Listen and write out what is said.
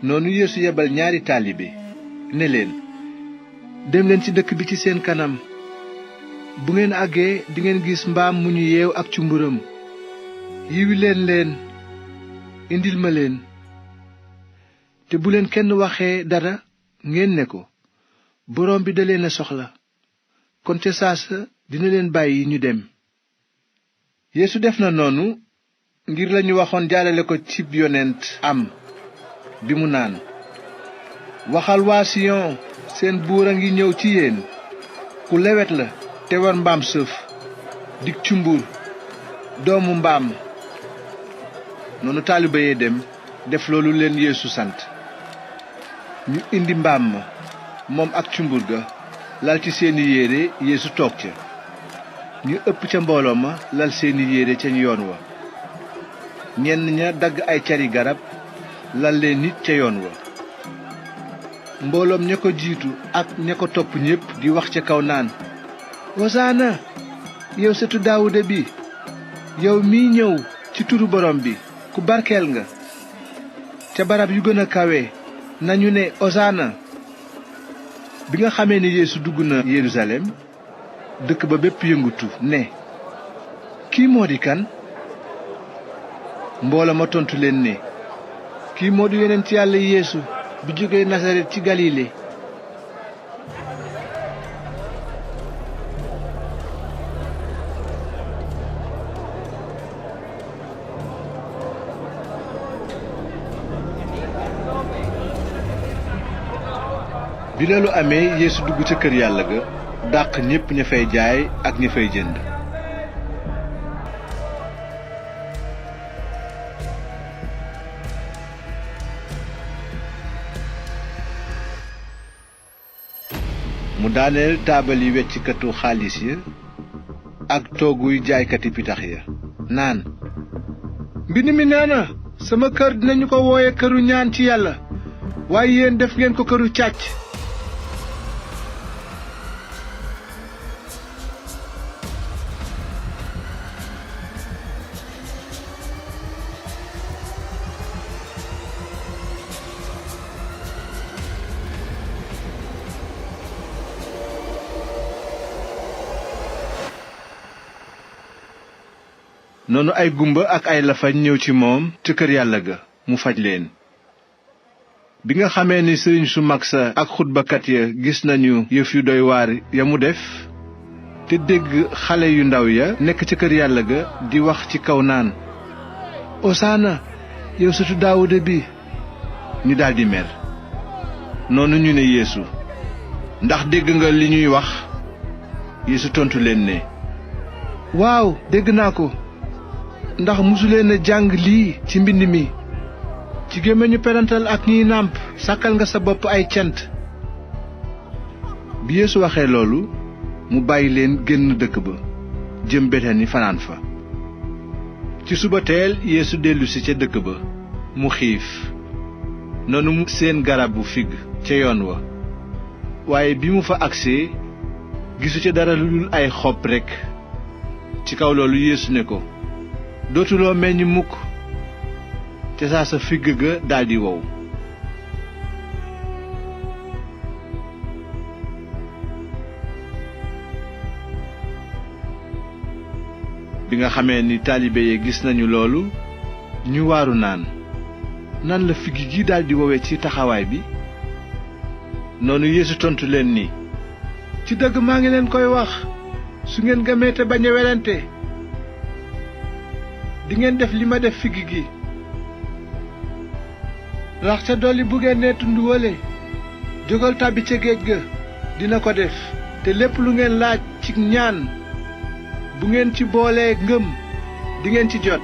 noonu Yeesu yebal ñaari taalibe ne leen, dem leen ci dëkk bi ci seen kanam. bu ngeen àggee dingeen gis mbaam mu ñu yeew ak cumburam. yiwi leen indil ma leen. te bu leen kenn waxee dara ngeen ne ko, boroom bi da leen a soxla. kon ca saasa dina leen bàyyi ñu dem. Yeesu def na noonu ngir lañu waxoon jaalale ko cib yonent am bi mu naan, waxal waa Siyon, seen buur a ngi ñëw ci yéen, ku lewet la te war mbaam sëf, dig cumbur, doomu mbaam. noonu taalibe yi dem def loolu leen Yeesu sant. ñu indi mbaam ma moom ak cumbur ga, lal ci seeni yére, Yeesu toog ca. ñu ëpp ca mbooloo ma lal seeni yére ca yoon wa. ñenn ña dagg ay cari garab lal leen nit ca yoon wa. mbooloom ña ko jiitu ak ña ko topp ñépp di wax ca kaw naan, Hosaana, yow sëtu Daawuda bi, yow miy ñëw ci turu borom bi, ku barkeel nga. ca barab yu gën a kawe nañu ne Hosaana. bi nga xamee ne Yeesu dugg na Yerusalem, dëkk ba bépp yëngutu ne, kii moo di kan? mbooloo ma tontu leen ne, kii moo di yonent Yàlla Yeesu bi jóge Nasaret ci Galile. bi loolu amee Yeesu dugg ca kër Yàlla ga, dàq ñépp ña fay jaay ak ña fay jënd. mu daaneel taabal yi weccikatu xaalis ya ak tooguy jaaykati pitax ya, naan, mbind mi nee na, sama kër dinañu ko wooye këru ñaan ci Yàlla, waaye yéen def ngeen ko këru càcc. noonu ay gumba ak ay lafañ ñëw ci moom ca kër Yàlla ga, mu faj leen. bi nga xamee ni sëriñ su mag sa ak xutbakat ya gis nañu yëf yu doy waar ya mu def, te dégg xale yu ndaw ya nekk ca kër Yàlla ga di wax ci kaw naan, Hosaana, yow sëtu Daawuda bi, ñu daldi mer. noonu ñu ne Yeesu, ndax dégg nga li ñuy wax? Yeesu tontu leen ne, waaw, dégg naa ko. ndax musuleen a jàng lii ci mbind mi, ci gémmiñu perantal ak ñiy nàmp sàkkal nga sa bopp ay cant. bi Yeesu waxee loolu, mu bàyyi leen génn dëkk ba jëm Betani fanaan fa. ci suba teel Yeesu dellusi ca dëkk ba, mu xiif. noonu mu seen garabu fig ca yoon wa, waaye bi mu fa agsee gisu ca dara lu dul ay xob rekk. ci kaw loolu Yeesu ne ko, dootuloo meññ mukk. te saa sa figg ga daldi wow. bi nga xamee ni taalibe yi gis nañu loolu, ñu waaru naan, nan la figg gi daldi wowe ci taxawaay bi? noonu Yeesu tontu leen ni, ci dëgg maa ngi leen koy wax, su ngeen gëmee te bañ a werante, dingeen def li ma def figg gi. rax ca dolli bu ngeen nee tund wële, jógal tàbbi ca géej ga, dina ko def. te lépp lu ngeen laaj ci ñaan, bu ngeen ci boolee ngëm, dingeen ci jot.